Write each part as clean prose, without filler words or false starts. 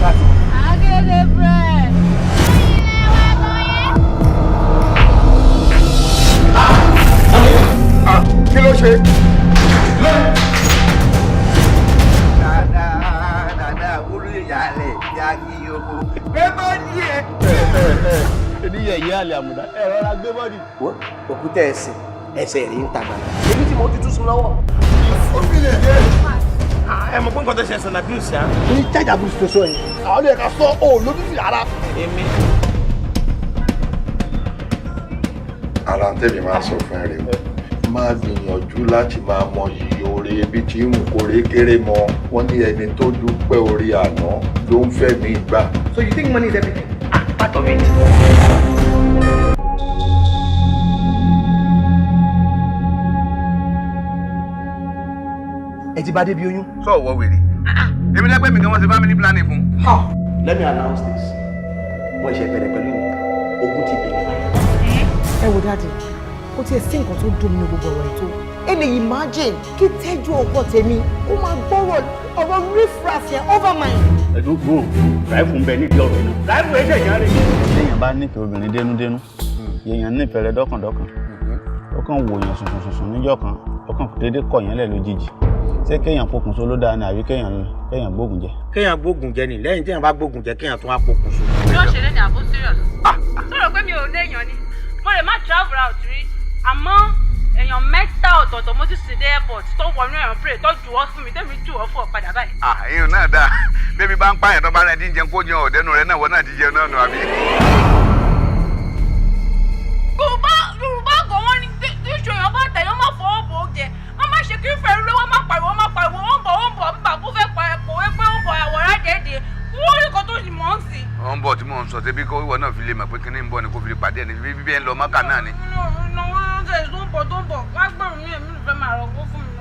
Agége bread. Kí ló ṣe? Dáadáa dáadáa wúlò ìyàlẹ̀ yá kí yòókù. Gbé body ẹ. Oníyẹ̀yẹ́ àlè àmùdá ẹ rọra gbé body. Òkúta ẹsẹ̀ ẹsẹ̀ rí ń ta gbàgbà. Èmi tí mo ti tún sun lọ́wọ́. Ẹ mọ̀ pé nǹkan tó ṣe ẹsẹ̀ abuse ṣá. Ní charge abuse tó sọ yẹn, àwọn olè ká sọ ọ́ lójú sí ara. Èmi. Ara tèmi máa sọ fún ẹ rè o, máa gbìyànjú láti máa mọ iyì oore ibi tí ń kórè kéré mọ. Wọn ní ẹni tó dúpẹ́ orí àná ló ń fẹ́ mi gbà. So you think money is everything? Part of it. Ẹ ti bá débi oyún. Sọ wọ wèrè, èmi lẹ́gbẹ́ mi gan wọ́n ṣe family planning fún. Let me announce this. Wọ́n ṣe bẹ̀rẹ̀ pẹ̀lú mi. Ogun ti bẹ̀rẹ̀ báyìí. Ẹ wo daddy, kò tiẹ̀ sí nǹkan tó dùn nínú gbogbo ọ̀rọ̀ ètò. Ẹ lè imagine kí Tẹ́jú ọkọ tèmi kó máa gbọ́rọ̀ ọ̀rọ̀ riffraff yẹn over mine. Ẹ̀dùn gbòò ráìfù ń bẹ nídìí ọ̀rọ̀ inú. Ráìfù ẹ̀ ṣẹ̀yàn rẹ̀. Téèyàn bá nífẹ̀ẹ́ obìnrin dénúdénú, èèyàn nífẹ̀ẹ́ rẹ̀ dọ́kàndọ́kàn, ó kàn wò yàn sùnsùn sùnsùn níjọ́ kan, ó kàn déédéé kọ̀ yẹn lẹ̀ lójijì. Ṣé kéèyàn pokùnso ló dáa ni àbí kéèyàn gbógun jẹ? Kéèyàn gbógun jẹ ni. Lẹ́yìn téèyàn bá gbógun jẹ, kéèyàn tún wá pokùnso. Bí ó ṣe lé ní àbó serious. Sọ̀rọ̀ pé mi ò léèyàn ni, mo lè má travel out rí, àmọ́ èèyàn mẹ́ta ọ̀tọ̀ọ̀tọ̀ mo ti sì dé airport tó wọnú aeroplane tó jù ọ́ fún mi, tẹ́mi jù ọ́ fún ọ padà báyìí. Ah, ìyẹn náà dáa. Bébí bá ń pààyàn tó bá rẹ̀ dín jẹun, kó jẹun ọ̀dẹ́nu rẹ̀ náà, wọ́n náà ti jẹun náà nù àbí. Yorùbá gan, wọ́n ní tí ìṣòro èèyàn bá tẹ̀ yọ́n má fọwọ́ bò ó jẹ, wọ́n má ṣe kí fẹ́ẹ́ lówó, má pariwo, má pariwo, ó ń bọ̀, ó ń bọ̀, ń bà kó fẹ́ pa ẹ̀pọ̀ wé pé ó ń bọ̀ àwòrán dẹ́ẹ̀dẹ́ wọ́n rí kan tó sì mọ̀ ń sí. Ó ń bọ̀ tí mò ń sọ, ṣebí kó ìwọ náà fi lè mọ̀ pé kíní ń bọ̀ ni, kó fi lè pàdé ẹni bí bí ẹ ń lọ mọ́kà náà ni. Tó ń bọ̀, tó ń bọ̀ wá gbẹ̀rù mi, èmi ló fẹ́ máa rọ̀ kó fún mi.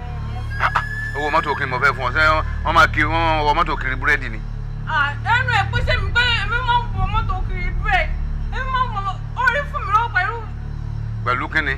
Owó mọ́tò kí ni mo fẹ́ fún ọ? Ṣé wọ́n máa kiri, wọ́n wọ mọ́tò kiri búrẹ́dì ni? Ẹnu ẹ̀ pé sẹ́mi pé èmi máa ń wọ mọ́tò kiri búrẹ́dì, èmi máa ń wọ orí fún mi lọ́wọ́ pẹ̀lú. Pẹ̀lú kíni?